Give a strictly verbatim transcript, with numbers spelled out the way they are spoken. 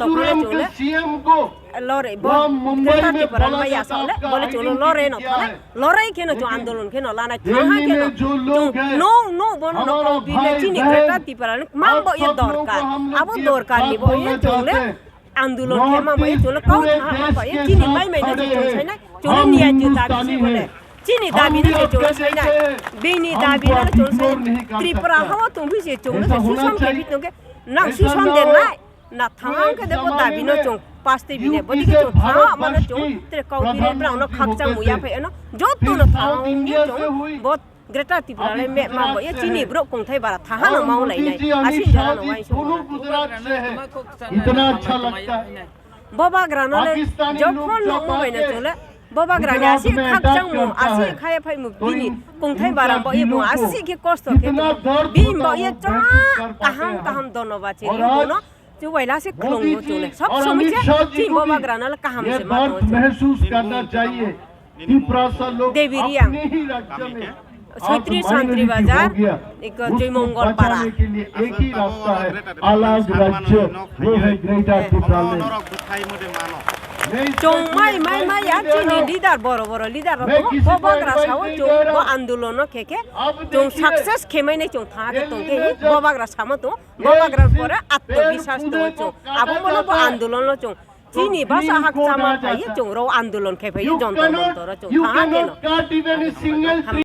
Tokmani chwngno lorry bo Greater Tipraland bai yasakle bole chwngno lorry no thana, lorry kheno chwng andolon kheno lanai thangha kheno chwng no no bono no kau bile chini Greater Tipraland mambo ye dorkar, abo dorkar ni bo ye chwngle andolon khe mambo ye chwngle kau thangha mambo ye chini mai mai no chwng sainai chwngno niya chwng dabi si bole. Chini dabi no se chwng sainai. Bini dabi no chwng sainai. Tripura hawa tongphi se chwng no se susom khe bi tongkhe nang susom de nai. Na thang khe de bo dabi no chwng paste bine. Bo digi chwng thang mano chwng tre kau bini brang no khakchang muya phai no. Joto no thang ye chwng bo Greater Tipraland me mambo ye chini bro kongthai bara thaha no mau lai nai. Asi jara no wai so. इतना अच्छा लगता है. Bobagrano le jokhon no mo baina chole, bobagrani asi khakchang mo, asi khaya phai mo, bini kongthai bara bo ibo asi khe kosto khe bini bo ye chwng kaham kaham dono ba chini bono chubai la se khulung mo chole. Sob somoi se chini bobagrano le kaham se ma महसूस करना चाहिए. Devi Riang, Soitri Santri Bazar, iko Joymongol Para. एक ही रास्ता है, अलग राज्य, वो है ग्रेटर टिप्रालैंड. Chwng mai mai mai ya chini leader boro boro leader rok bo bagra sao chwng bo andolon no khe khe chwng success khe mai nai chwng tha khe tong khe bo bagra samo to bo bagra pore atto biswas to chwng abo bono bo andolon no chwng Chini basa hak chama phai chwng rw andolon khai phai jontor montor chwng tha keno.